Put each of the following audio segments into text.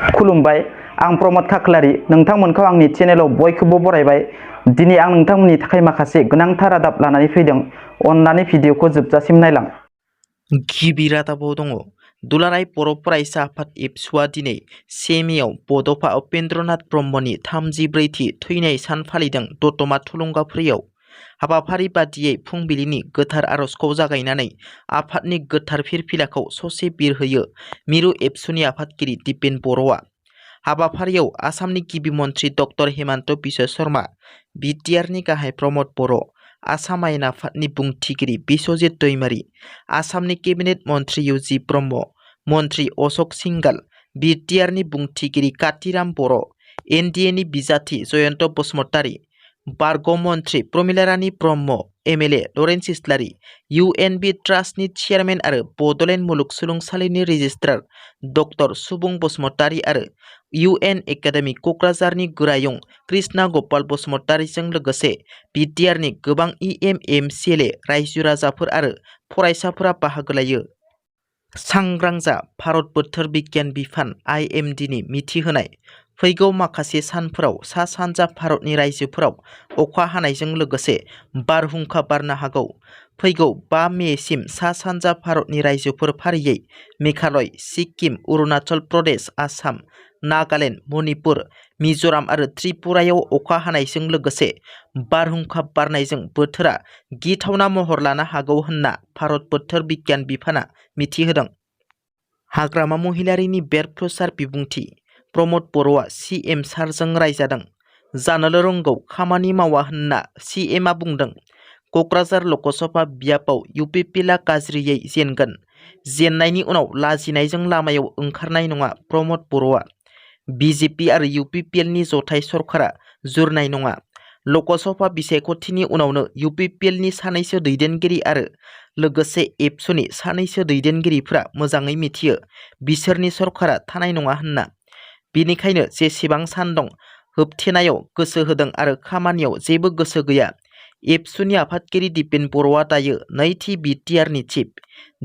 खुलुमबाय आं प्रमद खाख्लारि नोंथांमोनखौ आंनि चेनेलाव बयखौबो बरायबाय। दिनै आं नोंथांमोननि थाखाय माखासे गोनांथार रादाब लानानै फैदों। अन्नानै भिडिअखौ जोबजासिम नायलां। गिबि रादाबाव दङ दुलाराय बर' फरायसा आफाद एबसुआ दिनै 1 मेआव बड'फा उपेन्द्रनाथ ब्रह्मनि 34थि थैनाय सान फालिदों। दतमा थुलुंगाफुरियाव हाबाफारि बादियै फुंबिलिनि गोथार आरजखौ जागायनानै आफादनि गोथार फिरफिलाखौ ससे बिरहोयो मिरु एबसुनि आफादगिरि दिपेन बर'आ। हाबाफारियाव आसामनि गिबि मन्त्रि डक्टर हेमन्त बिश्व शर्मा, बिटिआरनि गाहाय प्रमद बर', आसाम आयेन आफादनि बुंथिगिरि बिश्वजित दैमारी, आसामनि केबिनेट मन्त्रि इउजि ब्रह्म, मन्त्रि अशक सिंघाल, बिटिआरनि बुंथिगिरि कातिराम बर', एनडिएनि बिजाथि जयन्त बसुमतारी, बारग' मन्त्रि प्रमिला रानी ब्रह्म, एमएलए लरेन्स इस्लारि, इउएनबि ट्रास्टनि चेयारमेन आरो बड'लेण्ड मुलुगसोलोंसालिनि रेजिस्ट्रार डक्टर सुबुं बसुमतारी आरो इउएन एकाडेमि क'क्राझारनि गोरायुं कृष्णा गपाल बसुमतारीजों लोगोसे बिटिआरनि गोबां इएम एमसिएलए रायजो राजाफोर आरो फरायसाफोरा बाहागो लायो। सांग्रां जा भारत बोथोर बिगियान बिफान आइएमडिनि मिथिहोनाय फैगौ माखासे सानफोराव सा सानजा भारतनि रायजोफोराव अखा हानायजों लोगोसे बारहुंखा बारनो हागौ। फैगौ 5 मेसिम सा सानजा भारतनि रायजोफोर फारियै मेघालय, सिक्किम, अरुणाचल प्रदेश, आसाम, नागालेण्ड, मणिपुर, मिज'राम आरो त्रिपुरायाव अखा हानायजों लोगोसे बारहुंखा बारनायजों बोथोरा गिथावना महर लानो हागौ होनना भारत बोथोर बिगियान बिफाना मिथिहोदों। हाग्रामा महिलारिनि बेरफ्रुसार बिबुंथि प्रमद बर'आ सिएम सारजों रायजादों। जानोल' रोंगौ खामानि मावा होनना सिएमआ बुंदों। क'क्राझार लकसभा बियाबाव इउपिपिएलआ गाज्रियै जेनगोन। जेननायनि उनाव लाजिनायजों लामायाव ओंखारनाय नङा प्रमद बर'आ। बिजेपि आरो इउपिपिएलनि जथाय सरकारा जुरनाय नङा। लकसभा बिसायख'थिनि उनावनो इउपिपिएलनि सानैसो दैदेनगिरि आरो लोगोसे एबसुनि सानैसो दैदेनगिरिफोरा मोजाङै मिथियो बिसोरनि सरकारा थानाय नङा होनना। बेनिखायनो जेसेबां सान दं होबथेनायाव गोसो होदों आरो खामानियाव जेबो गोसो गैया। एबसुनि आफादगिरि दिपेन बर'आ दायो नैथि बिटिआरनि चिफ।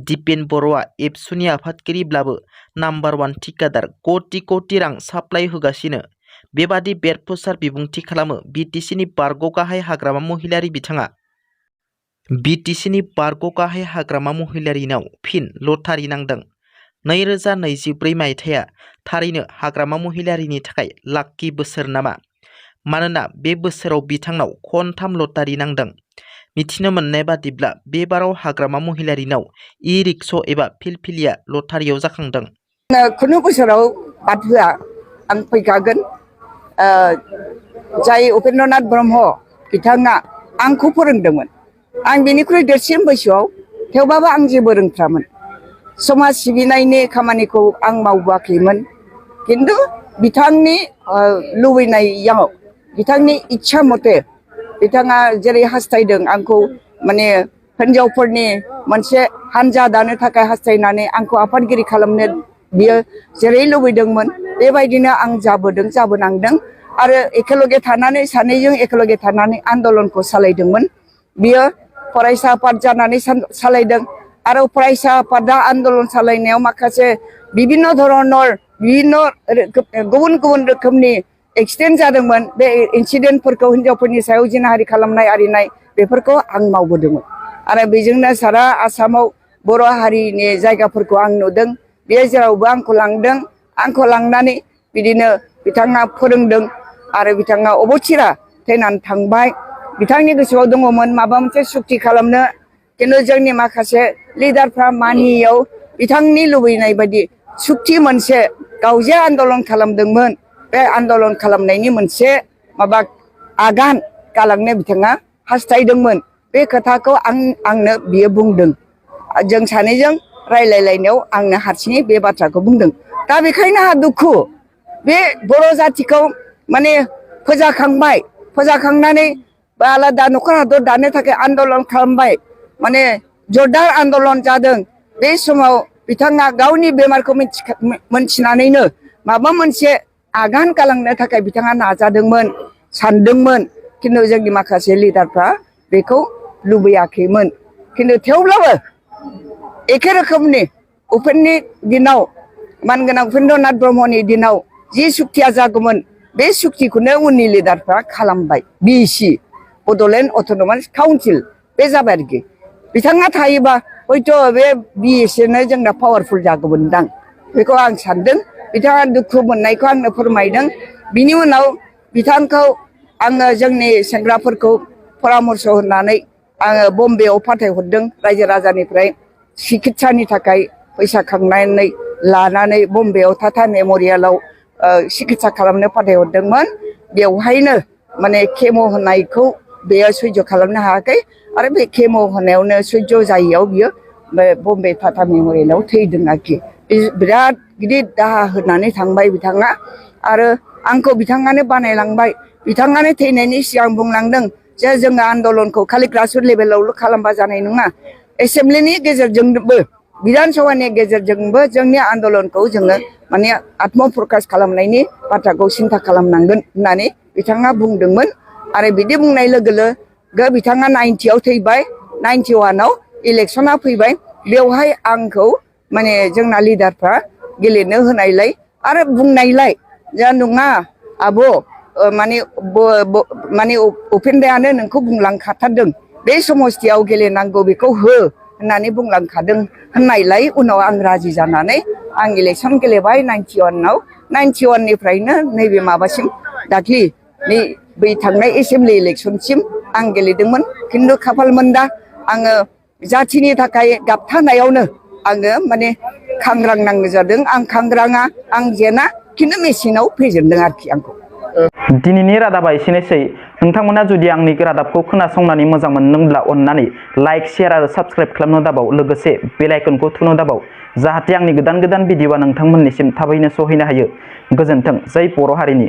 दिपेन बर'आ एबसुनि आफादगिरिब्लाबो नाम्बार 1 थिकादार कौटि कौटि रां साप्लाय होगासिनो। बेबादि बेरफ्रुसार बिबुंथि खालामो बिटिसिनि बारग' गाहाय हाग्रामा महिलारि बिथाङा। बिटिसिनि बारग' गाहाय हाग्रामा महिलारिनाव फिन लटारि नांदों। 2024 मायथाइया थारैनो हाग्रामा महिलारिनि थाखाय लाक्कि बोसोर नामा? मानोना बे बोसोराव बिथांनाव खनथाम लटारि नांदों। मिथिनो मोननाय बादिब्ला बे बाराव हाग्रामा महिलारिनाव इ-रिक्स' एबा फिलफिलिया लटारियाव जाखांदों। खुनु बोसोराव बाद होआ आं फैखागोन। जाय उपेन्द्रनाथ ब्रह्म बिथाङा आंखौ फोरोंदोंमोन। आं बेनिख्रुइ देरसिन बैसोआव थेवबाबो आं जेबो रोंथ्रामोन। समाज सिबिनायनि खामानिखौ आं मावबोआखैमोन। किन्तु बिथांनि लुबैनायाव बिथांनि इच्छा मथे बिथाङा जेरै हास्थायदों आंखौ माने हिनजावफोरनि मोनसे हानजा दानो थाखाय हास्थायनानै आंखौ आफादगिरि खालामनो बियो जेरै लुबैदोंमोन बेबायदिनो आं जाबोनांदों आरो एखेलगे थानानै सानैजों एखेलगे थानानै आन्दलनखौ सालायदोंमोन। बियो फरायसा आफाद जानानै सालायदों आरो फरायसा आफादा आन्दलन सालायनायाव माखासे बिभिन्न धरनर गुबुन गुबुन रोखोमनि एक्सिडेन्ट जादोंमोन। बे इन्सिडेन्टफोरखौ हिनजावफोरनि सायाव जिनाहारि खालामनाय आरिनाय बेफोरखौ आं मावबोदोंमोन आरो बेजोंनो सारा आसामाव बर' हारिनि जायगाफोरखौ आं नुदों। बे जेरावबो आंखौ लांदों। आंखौ लांनानै बिदिनो बिथाङा फोरोंदों आरो बिथाङा अबथिरा थैनानै थांबाय। बिथांनि गोसोआव दङमोन माबा मोनसे सुक्ति खालामनो, किन्तु जोंनि माखासे लिडारफ्रा मानियैयाव बिथांनि लुबैनाय बायदि सुक्ति मोनसे गावजे आन्दलन खालामदोंमोन। बे आन्दलन खालामनायनि मोनसे माबा आगान गालांनो बिथाङा हास्थायदोंमोन। बे खोथाखौ आंनो बियो बुंदों। जों सानैजों रायलायलायनायाव आंनो हारसिङै बे बाथ्राखौ बुंदों। दा बेखायनो आंहा दुखु। बे बर' जातिखौ माने फोजाखांनानै बा आलादा न'खर हादर दानो थाखाय आन्दलन खालामबाय। माने जरदार आन्दलन जादों। बे समाव बिथाङा गावनि बेमारखौ मोनथिनानैनो माबा मोनसे आगान गालांनो थाखाय बिथाङा नाजादोंमोन, सानदोंमोन। किन्तु जोंनि माखासे लिडारफ्रा बेखौ लुबैयाखैमोन। किन्तु थेवब्लाबो एखे रोखोमनि उपेननि दिनाव मानगोनां उपेन्द्रनाथ ब्रह्मनि दिनाव जि सुक्तिया जागौमोन बे सुक्तिखौनो उननि लिडारफ्रा खालामबाय। BEC बड'लेण्ड अट'नमास काउन्सिल बे जाबाय आरोखि। बिथाङा थायोबा हयथ' बे BEC-नो जोंना पावारफुल जागौमोनदां बेखौ आं सानदों। बिथाङा दुखु मोननायखौ आंनो फोरमायदों। बिनि उनाव बिथांखौ आङो जोंनि सेंग्राफोरखौ परामर्श होनानै आङो बम्बेआव फाथायहरदों रायजो राजानिफ्राय सिकित्सानि थाखाय फैसा खांनानै लानानै बम्बेआव टाटा मेम'रियेलाव सिकित्सा खालामनो फाथायहरदोंमोन। बेवहायनो माने केम' होनायखौ बेयो सैज' खालामनो हायाखै आरो बे केम' होनायावनो सैज' जायैयाव बियो बम्बे टाटा मेम'रियेलाव थैदों आरोखि। बिराद गिदिर दाहा होनानै थांबाय बिथाङा आरो आंखौ बिथाङानो बानायलांबाय। बिथाङानो थैनायनि सिगां बुंलांदों जे जोङो आन्दलनखौ खालि ग्रासरुट लेभेलावल' खालामबा जानाय नङा, एसेम्ब्लिनि गेजेरजोंबो बिधान सभानि गेजेरजोंबो जोंनि आन्दलनखौ जोङो माने आत्म प्रकाश खालामनायनि बाथ्राखौ सिन्था खालामनांगोन होननानै बिथाङा बुंदोंमोन। आरो बिदि बुंनाय लोगो लोगो बिथाङा 90आव थैबाय। 91आव इलेक्सना फैबाय। बेवहाय आंखौ माने जोंना लिडारफ्रा गेलेनो होनायलाय आरो बुंनायलाय जा नङा आब' माने उपेन्द्रयानो नोंखौ बुंलांखाथारदों बे समस्थियाव गेलेनांगौ बेखौ हो होननानै बुंलांखादों होननायलाय उनाव आं राजि जानानै आं इलेक्सन गेलेबाय 91आव। 91निफ्रायनो नैबे माबासिम दाख्लि बै थांनाय एसेम्ब्लि इलेक्सनसिम आं गेलेदोंमोन। खिन्थु खाफाल मोनदा आङो जाथिनि थाखाय गाबथानायावनो आङो माने खांग्रां नांगौ जादों। आं खांग्राङा आं जेना खिन्थु मेसिनाव फेजेनदों आरोखि आंखौ। दिनैनि रादाबा एसेनोसै। नोंथांमोना जुदि आंनि रादाबखौ खोनासंनानै मोजां मोनदोंब्ला अन्नानै लाइक, शेयार आरो साबस्क्राइब खालामनो दाबाव। लोगोसे बेल आइकनखौ थुनो दाबाव जाहाथे आंनि गोदान भिडिअआ नोंथांमोननिसिम थाबैनो सहैनो हायो। गोजोन्थों। जै बर' हारिनि।